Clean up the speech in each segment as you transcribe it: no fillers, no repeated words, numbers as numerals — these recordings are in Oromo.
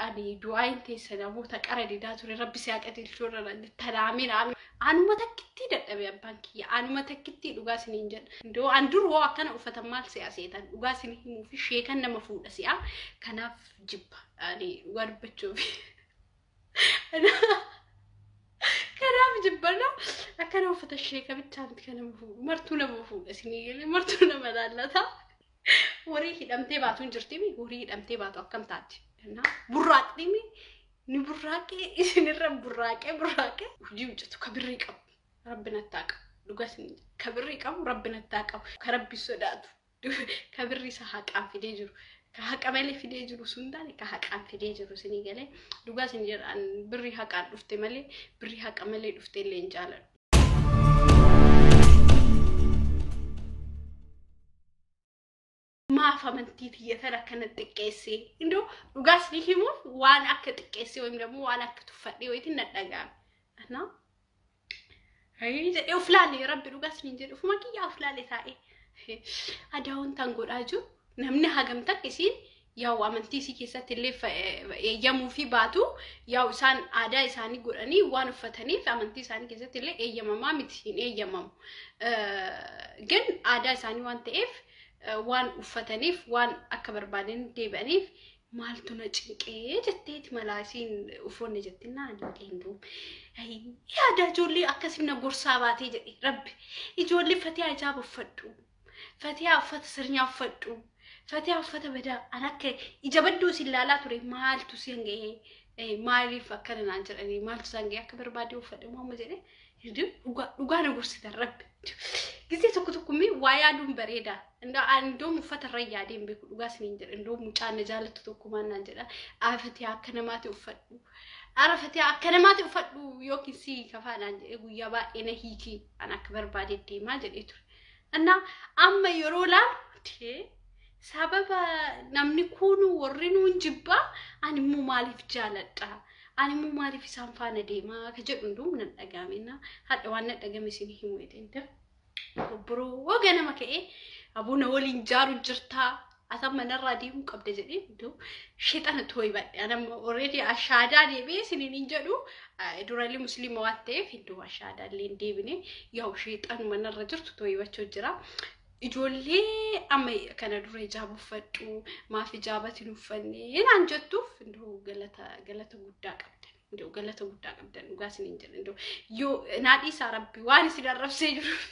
Ani du'aayin teessa namoota qara didaa ture rabbi si haa qajeelchuu irra naan jettan amiin amiin. Anuma takkittii dadhabe abbaan kiyya anuma takkittii dhugaa isiniin jedha. Indoo an dur hoo akkana uffatan maal si'a seetan dhugaa isin himuu fi sheekan nama fuudha si'a kanaaf jibba ani dhugaa dubbachuuf. Kanaaf jibbana akkana uffata sheeka bichaa miti kan nama fuudhu martuu nama fuudha isinii galee martuu nama laallata. Horii hidhamtee baatu hin jirtimi horii hidhamtee baatu akkam taati? Burraaqximi ni burraaqee isinirra burraaqee burraaqee hojii hojjetu ka birrii qabu rabbi nattaa qabu dhugaa isin ka birrii qabu rabbi nattaa qabu ka rabbi sodaatu ka birrii isa haqaan fidee jiru ka haqa malee fidee jiru sun taane ka haqaan fidee jiru isinii galee dhugaa isin jedhaan birrii haqaan dhufte malee birrii haqa malee dhufte illee hin jaaladhu. Maaf amantii tiyya tana akkana xiqqeessee indoo dhugaa isinii himuuf waan akka xiqqeessee wayim immoo waan akka tuffadhee wayitiin na dhaga'ame. Anaa ayii jedhee of laale rabbi dhugaa isiniin jedhe ofuma kiyyaa of laale taa'ee adaa wantaan godhaa jiru namni hagam takka isiin yaa'u amantii isii keessatti illee eeyyamuu fi baatu yaa'u isaan aadaa isaanii godhanii waan uffataniif amantii isaanii keessatti illee eeyyamamaa miti hin eeyyamamu. Gan aadaa isaanii waan ta'eef waan uffataniif waan akka barbaadan deebi'aniif maaltu na cinqee jetteeti malaa isiin uffanne jetti naan illee yaada ijoollee akkasii na gorsaa baatee jedhe rabbi ijoollee Fatiyaa ijaaba uffadhu Fatiyaa uffata sirnyaa uffadhu Fatiyaa uffata badaa an akka ija badduu isin laalaa ture maaltu si hanga'ee maaliif akkana naan jedhanii maaltu si hanga'ee akka barbaade uffadhe maama jedhe dhugaa na gorsitan rabbi. Gisee tokko tokko immoo waa yaaduun bareeda. Indoom uffata irra yaadee hin beeku dhugaa isiniin jedha. Indoom mucaan na jaallattu tokko maal naan jedha. Ara Fatiyaa akka namaati uffadhu. Ara Fatiyaa akka namaati uffadhu yookiin si kafaa naan jedhe guyyaa baay'ee na hiiki an akka barbaade deemaa jedhee ture. Innaa amma yeroo laalu sababa namni kunu warri nuun jibbaa ani immoo maaliif jaaladha? Ani immoo maaliif isaan faana deemaa akka jedhu hunduum nan dhaga'ame. Hadha waan nan dhagame isin himu jedhee. Obboroo ganama ka'ee abuna waliin jaaru jirtaa atan manarraa deemuu qabda jedhee iddoo sheexana tooyibadhe. Anamma already ashaadaa deebi'ee isiniin hin jedhu durallee musliima waan ta'eef iddoo ashaadaa illee hin deebine yaa'u sheexanuma narra jirtu tooyibachuu jira. Ijoollee amma kana dura ijaaba uffadhu maaf ijaabati hin uffanne naan jettuuf iddoo galata galata guddaa qabdan. Iddoo galata guddaa qabdan dhugaa isiniin jedha. Iddoo yoo naa dhiisaa rabbi waan isin arrabsee jiruuf.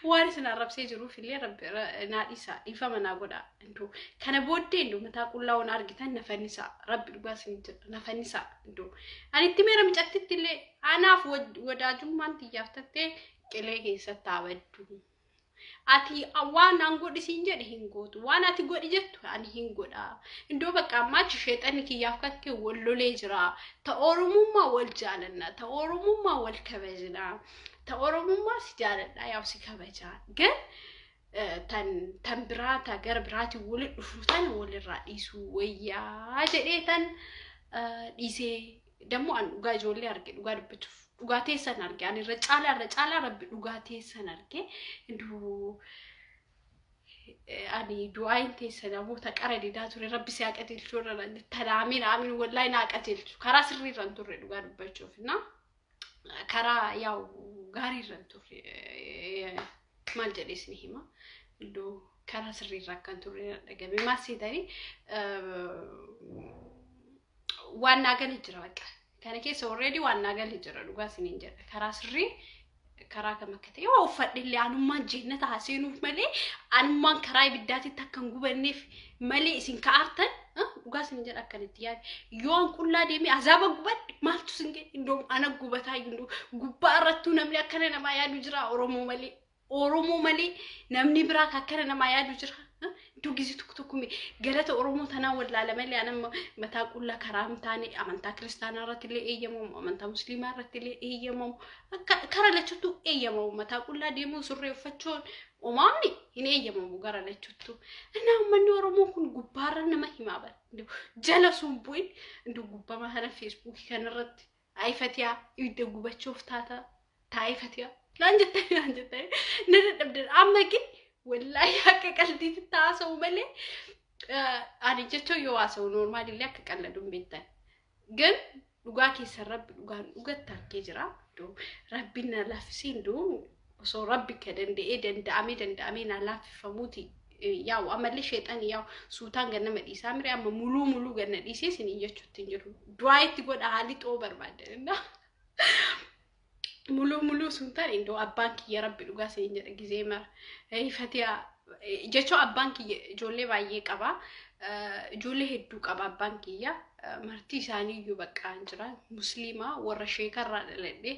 Waan isin arrabsee jiruuf illee rabbi naa dhiisaa dhiifama naa godhaa. Iddoo kana booddee iddoo mataa qullaa waan argitan na fannisaa rabbi dhugaa isin jedha na fannisaa iddoo. Ani itti meera micattitti illee anaaf wadaajummaan tiyyaaf tattee qilee keessatti dhaabaddu. Ati waan an godhi siin jedhe hin gootu. Waan ati godhi jettu ani hin godha. Iddoo bakka ammaa achi sheexanni kiyyaaf kakkee wal lolee jira. Ta Oromummaa wal jaalanna. Ta Oromummaa wal kabajna. Ta Oromummaa si jaaladha yaa'u si kabaja. Gan tan tan biraa ta gara biraatiin walitti dhufu tana walirraa dhiisuu wayyaa jedhee tan dhiisee dammoo an dhugaa ijoollee arge dhugaa dubbachuuf dhugaa teessan arge ani irra caalaa irra caalaa rabbi dhugaa teessan arge iddoo ani du'aayin teessa namoota qara didaa ture rabbi si haa qajeelchuu irra naan jettan amiin amiin wallaahi naa qajeelchu karaa sirrii irra hin turre dhugaa dubbachuuf na karaa yaa'u gaarii irra hin turre maal jedhee isin hima iddoo karaa sirrii irra akka hin turre dhagame maal seetanii waan naa galee jira bakka kana keessa already waan naa galee jira dhugaa isiniin jedha karaa sirrii karaa kam akka ta'e yoo uffadhe illee anummaan jennata haa seenuuf malee anummaan karaa ibiddaatitti akka hin gubanneef malee isin ka'aartan dhugaa isin jedha akkanitti yaade yoo an qullaa deemee azaaba gubadhe maaltu isin ga'e indoo ana gubataa iyyuu gubbaa irrattuu namni akkana namaa yaadu jira Oromoo malee Oromoo malee namni biraa akkana namaa yaadu jira. Iddoo gisee tokko tokko galata Oromoo tanaa wallaala malee anamma mataa qullaa karaa hin taane amantaa kiristaanaa irratti illee eeyyamamu amantaa musliimaa irratti illee eeyyamamu kara lachuttuu eeyyamamu mataa qullaa deemuun surree uffachuun uumamni hin eeyyamamu gara lachuttuu. Innaa uummanni Oromoo kun gubbaarra nama himaa bara jala sun bu'in iddoo gubbama kana feesbuukii kanarratti aayifatiyaa ibidda gubachuuf taata taa'ifatiyaa naan jettanii naan jettanii na dadhabdan amma gin wallaahi akka qaldiitti taasa'u malee Ani jechuun yoo haasa'u normaalillee akka qalladu hin beektan. Gan dhugaa keessan rabbi dhugaan dhugatti harkee jira. Rabbi na laaffisee iddoo osoo rabbi ka danda'ee danda'amee danda'amee na laaffifamuuti. Yaa'u ammallee sheexan yaa'u suutaan ganna dhiisaa mire amma muluu muluu ganna dhiisee isin jechuutti hin jiru. Du'aa itti godha haalli xoo barbaadan. Muluu muluu sun ta'e iddoo abbaan kiyya rabbi dhugaa isin jedha gizee mara. Fatiyaa jechuun abbaan kiyya ijoollee baay'ee qaba. Ijoollee hedduu qaba abbaan kiyya. Marti isaanii iyyuu bakka hin jiran. Musliimaa warra sheekarraa dhaladhee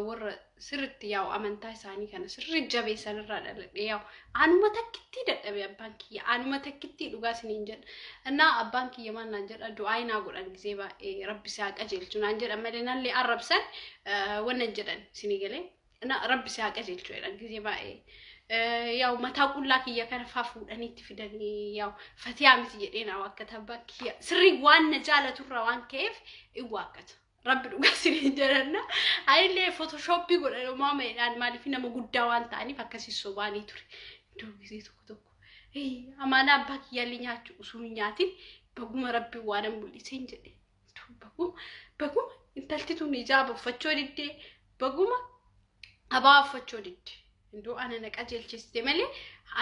warra sirriitti yaa'u amantaa isaanii kana sirri jabeessanirraa dhaladhee yaa'u anuma takkittii dadhabe abbaan kiyya anuma takkittii dhugaa isiniin jedha. Innaa abbaan kiyya maal naan jedha du'aa naa godhan gizee baay'ee rabbi isaa qajeelchu naan jedha malee nallee arrabsan wannan jedhan isinii galee. Innaa rabbi isaa qajeelchu jedhan gizee baay'ee. Yaa'u mataa qullaa kiyya kana faa fuudhanii itti fidanii yaa'u fatiyaa miti jedhee naa waakkata abbaan kiyya sirrii waan na jaalaturraa waan ka'eef in waakkata. Rabbi dhugaa sirrii jedhanna. Anillee fotoshooppii godhan maamaadhaan maaliif nama guddaa waan ta'aniif akkasii sobaanii ture. Iddoo gisee tokko tokko. Amaanaa abbaa kiyyaallee nyaachuu osoo hin nyaatin baguma rabbi waan hin mul'iseen jedhe. Baguma baguma intalti tun ijaaba uffachuu diddee baguma abaa uffachuu didde. Iddoo ana na qajeelchiste malee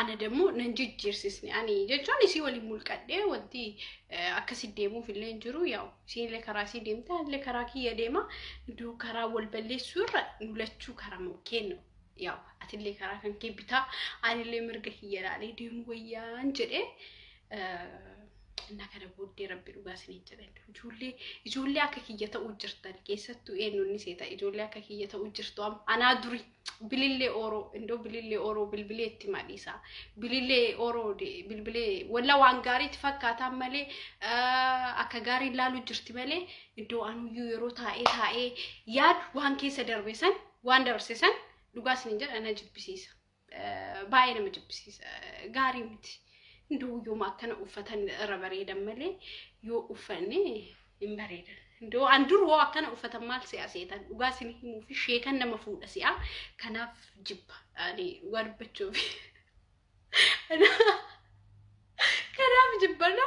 ana dammoo nan jijjiirsisne ani jechuun isii waliin mulqadhee wanti akkasi deemuuf illee hin jiru yaa'u isiinillee karaa isii deemte anillee karaa kiyya deema iddoo karaa wal balleessuu irra nulachuu karaa kennu yaa'u atillee karaa kan kee bitaa anillee mirga kiyya ilaalee deemu wayyaan jedhee እና kana booddee rabbi dhugaa isiniin jedhan ijoollee ijoollee akka kiyya ta'uu jirtan keessattuu eenyuun seeta ijoollee akka kiyya ta'uu jirtu amma anaa duri bilillee ooroo indoo bilillee ooroo bilbilee itti madhiisa bilillee ooroo bilbilee walla waan gaariitti fakkaataan malee akka gaarii ilaaluu jirti malee iddoo anuyyuu yeroo taa'ee taa'ee yaadu waan keessa darbe san waan dabarse san dhugaa isiniin jedha na jibbisiisa baay'ee nama jibbisiisa gaarii miti. Indoo yooma akkana uffatan irra bareedan malee yoo uffanne hin bareedan. Indoo an dur hoo akkana uffatan maal si'a seetan dhugaa isin himuu fi sheekan nama fuudha si'a kanaaf jibba ani dhugaa dubbachuuf. Kanaaf jibbana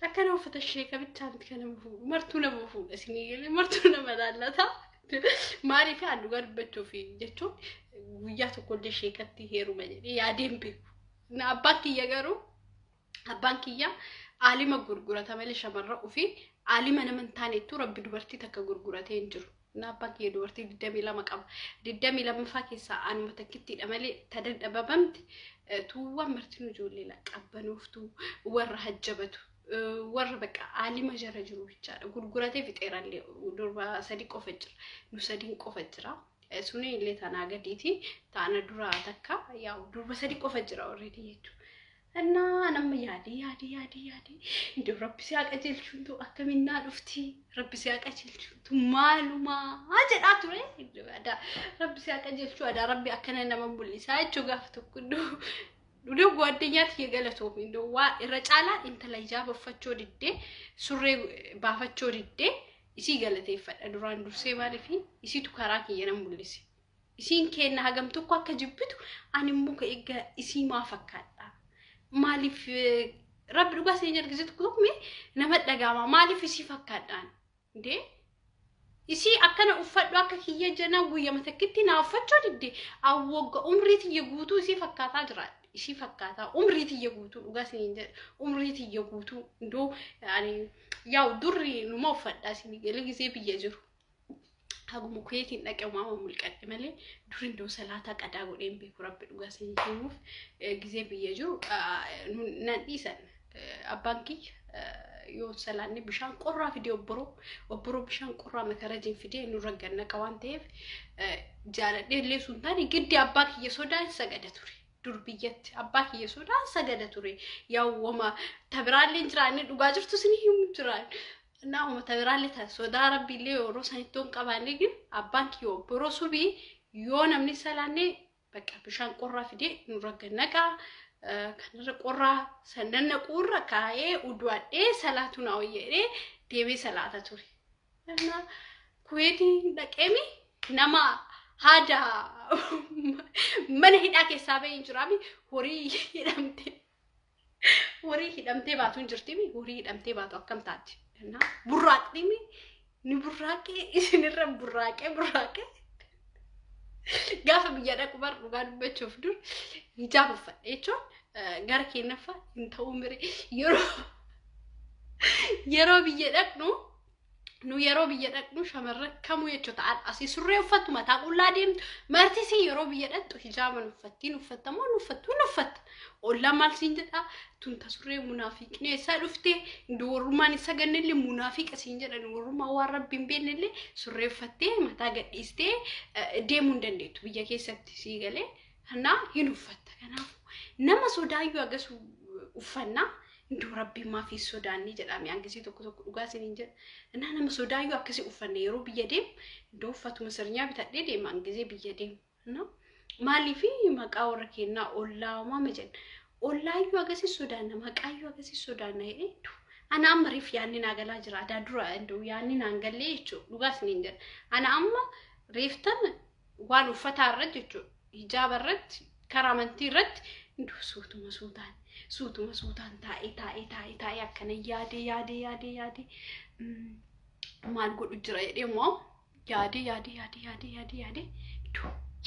akkana uffata sheeka bichaa miti kan nama fuudhu martuu nama fuudha isinii galee martuu nama laallata. Maaliif an dhugaa dubbachuuf jechuun guyyaa tokkollee sheekatti heeruma jedhee yaadeen beeku. Abbaan kiyya garuu abbaan kiyya aalima gurgurata malee shamarra ofii aalima nama hin taanetu rabbi dubartii takka gurguratee hin jiru. Na abbaan kiyya dubartii 22 qaba. 22ffaa keessaa anuma takkittiidha malee tadadhabamte tuuwwan martinuu ijoollee qabbanooftuu warra hajjabatu warra bakka aalima jara jiru jechaadha. Gurguratee fixeerallee durba 3 qofa jira. Nu 3 qofa jira. Suni illee tanaa gadiiti. Taana duraa takka yaa'u durba 3 qofa jira already jechuudha. እና nama yaadee yaadee yaadee yaadee iddoo rabbi si haa qajeelchuutu akkamiin naa dhufti rabbi si haa qajeelchuutu maalumaa jedhaa ture rabbi si haa qajeelchuu adaa rabbi akkana nama mul'isaa jechuu gaafa tokko iddoo dhudhee gwaddinyaatti galatoomi iddoo waa irra caalaa intala ijaaba uffachuu diddee surree baafachuu diddee isii galateeffadha duraan dursee maaliif isiitu karaa kiyya nama mul'ise. Isiin kenna hagam tokko akka jibbitu ani immoo egaa isii maa fakkaadha. Maaliif rabbi dhugaa isin argisiisu tokko nama dhaga'ama maaliif isii fakkaadhaan indee isii akkana uffadhu akka kiyya jennaan guyyama takkitti naa uffachuu didde awwagga umrii tiyya guutuu isii fakkaataa jira isii fakkaataa umrii tiyya guutuu dhugaa isin jedha umrii tiyya guutuu indoo yaa'u durri numa uffadhaa isin galee gisee biyya jiru. Haguma kuyeetiin dhaqee uumama mulqadhe malee duri iddoo salaataa qadaa godheen beeku rabbi dhugaa isin himuuf gisee biyya jiru nan dhiisan abbaan kiyya yoo salaanni bishaan qorraa fidee obboroo bishaan qorraa makarajiin fidee nurra gannaqa waan ta'eef jaaladhee illee sun taane giddi abbaa kiyya sodaan sagada ture. Dur biyyatti abbaa kiyya sodaan sagada ture. Yaawwama tabiraallee jiraanne dhugaa jirtu isin himu jiraan. እና uummata biraallee sodaa rabbiillee yeroo sanitti hin qabaanne ግን abbaan kiyya obboroo subii yoo namni salaanne bakka bishaan qorraa fidee nurra gannaqa kanarra qorraa sandannaquurra kaa'ee udu'adhee salaatu naa wayyeedhee deemee salaata ture. እና kuweetiin dhaqeemi nama haada mana hidhaa keessaa bahee hin jiraami horii hidhamte. Horii hidhamtee baatu hin jirtimi. Horii hidhamtee baatu akkam taati? Burraaqximi ni burraaqee isinirra burraaqee burraaqee. Gaafa biyya dhaqu bar dhugaa dubbachuuf dur hijaaba uffadhe jechuun gara keenyaffaa hin ta'uu mire. Yeroo biyya dhaqnu, nu yeroo biyya dhaqnu shamarran kamuu jechuudha asii surree uffattu, mataa qullaa deemtu martisii. Yeroo biyya dhaqxu hijaaba uffattiin uffattamoo uffattu hin uffatta. Ollaan maal siin jedha? Tunta surree munaafiqni eessaa dhuftee? Warrummaan isa gannillee munaafiqa siin jedhan. Warrummaa waan rabbi hin beeknellee surree uffattee mataa gadhiistee deemuu hin dandeettu biyya keessatti, sii galee? Kanaa hin uffatta. Kanaafuu nama sodaayyuu agas uffannaa. Iddoo rabbiin maafii sodaanni jedhame hangisii tokko tokko dhugaa isiniin jedha. Innaa nama sodaayyuu akkasii uffanne yeroo biyya deemu iddoo uffatuma sirnyaa bitadhee deema hangisee biyya deemu. Maaliif maqaa warra kennaa ollaa uumama jenna. Ollaayyuu akkasii sodaanna, maqaayyuu akkasii sodaanna jedhee. Ana amma reef yaadni naa galaa jira. Adaa dura iddoo yaadni naan gallee jechuudha, dhugaa isiniin jedha. Ana amma reeftan waan uffataa irratti jechuudha, hijaaba irratti, karaa amantii irratti iddoo suutuma suutaan suutuma suutaan taa'ee taa'ee taa'ee taa'ee akkana yaadee yaadee yaadee yaadee maal godhu jira jedhee immoo yaadee yaadee yaadee yaadee yaadee yaadee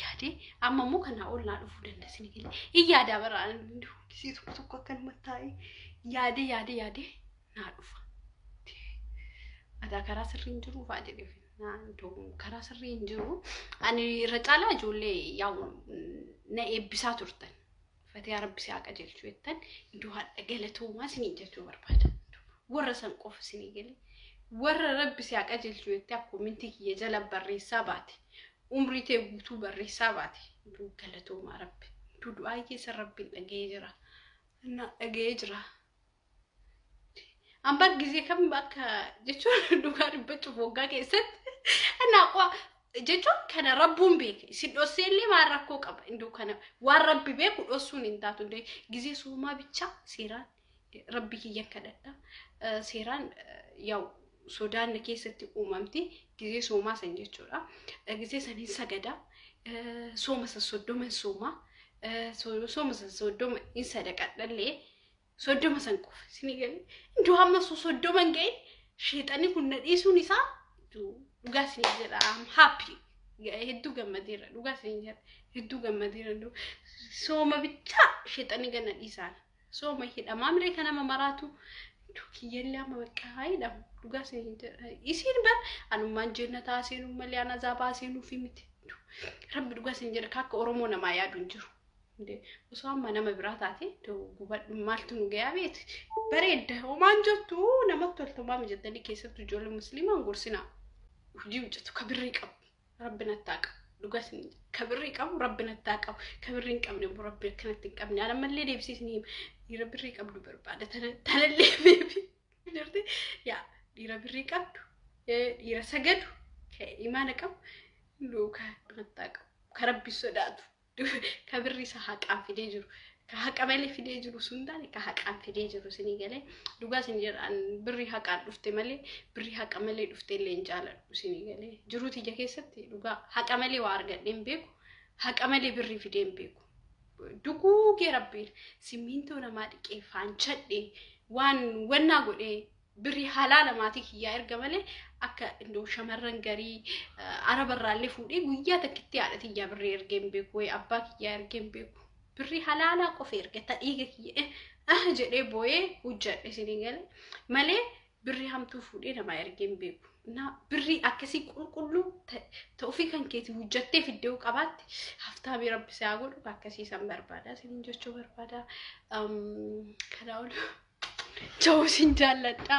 yaadee amma immoo kanaa ol naa dhufuu danda'a isin galee hin yaadaa bara gisee tokko tokko akkanuma taa'ee yaadee yaadee yaadee naa dhufa. Adaa karaa sirrii hin jiru fa'aa jedhee karaa sirrii hin jiru. Ani irra caalaa ijoollee yaa'u na eebbisaa turtan. Fatee rabbi si haa qajeelchu jettan, iddoo hadha galatoomaa isiniin jechuu barbaada. Warra san qofa isinii galee, warra rabbi si haa qajeelchu jettee akkoomintii kiyya jala barreessaa baate. Umrii tee guutuu barreessaa baate. Iddoo galatoomaa rabbi. Iddoo du'aa keessa rabbiin dhaga'ee jira. Na dhaga'ee jira. Amma gisee kam akka jechuun dhugaa dubbachuuf waggaa keessatti naa jechuun kana rabbuun beeka. Isin dhossee illee maal rakkoo qaba? Indoo kana waan rabbi beeku dhossuun hin taatu. Gisee soomaa bichaa seeraan rabbi kiyya kadhadha. Seeraan yaa'u sodaan keessatti uumamti gisee soomaa san jechuudha. Gisee san hin sagada. Sooma san 30 hin soomaa. Sooma san 30 hin sadaqadhallee, 30 san qofa isinii galee. Iddoo hamma 30 hin ga'in sheexanni kun na dhiisuun isaa, dhugaa isinii jedha, I'm happy, hedduu gammadeera, dhugaa isinii jedha, hedduu gammadeera. Sooma bichaa sheexanni ganna dhiisaan sooma hidhamaa miree kan nama maraatu kiyyallee amma bakka hidhamu, dhugaa isinii jedha. Isiin bar anummaan jennataa seenuu malee an azaabaa seenuufi miti. Rabbi dhugaa isin jedha, akka Oromoo namaa yaadu hin jiru. Osoo amma nama biraa taate gubadhu maaltu nu gayaa beeti. Bareedda homaan jettu, namatti tolta homaa jettanii, keessattuu ijoollee musliimaan gorsinaa. Hojii hojjetu ka birrii qabu rabbi nattaa qabu. Dhugaa isin ka birrii qabu rabbi nattaa qabu. Ka birrii hin qabne immoo rabbi akkanatti hin qabne. Ana mallee deebisiis ni hima. Dhiira birrii qabdu barbaada. Tanallee beebi. Jirti yaa dhiira birrii qabdu, dhiira sagadu, ka imaana qabu, ka nattaa qabu, ka rabbi sodaatu, ka birri isa haqaan fidee jiru, ka haqa malee fidee jiru sun taane, ka haqaan fidee jiru isinii galee? Dhugaa isin jedhaan, birri haqaan dhufte malee birri haqa malee dhufte illee hin jaaladhu, isinii galee? Jiruu tiyya keessatti dhugaa haqa malee waa argadhee hin beeku, haqa malee birri fidee hin beeku. Duguugee rabbiin simmintoo namaa dhiqee faanchadhee waan wannaa godhee birri halaala maatii kiyyaa erga malee, akka indoo shamarran garii arabarraallee fuudhee guyyaa takkitti haadha tiyyaa birrii ergee hin beeku, wayi abbaa kiyyaa ergee hin beeku. Birrii halaalaa qofa erga ta dhiiga kiyya jedhee boo'ee hojjadhe, isinii galee? Malee birrii hamtuu fuudhee namaa ergee hin beeku. Na birrii akkasii qulqulluu ta ofii kan keetii hojjattee fiddee qabaatte haftaamii rabbi si haa godhu, akkasii san barbaada isiniin jechuu barbaada. Kanaa ol cha'uu isin jaalladha.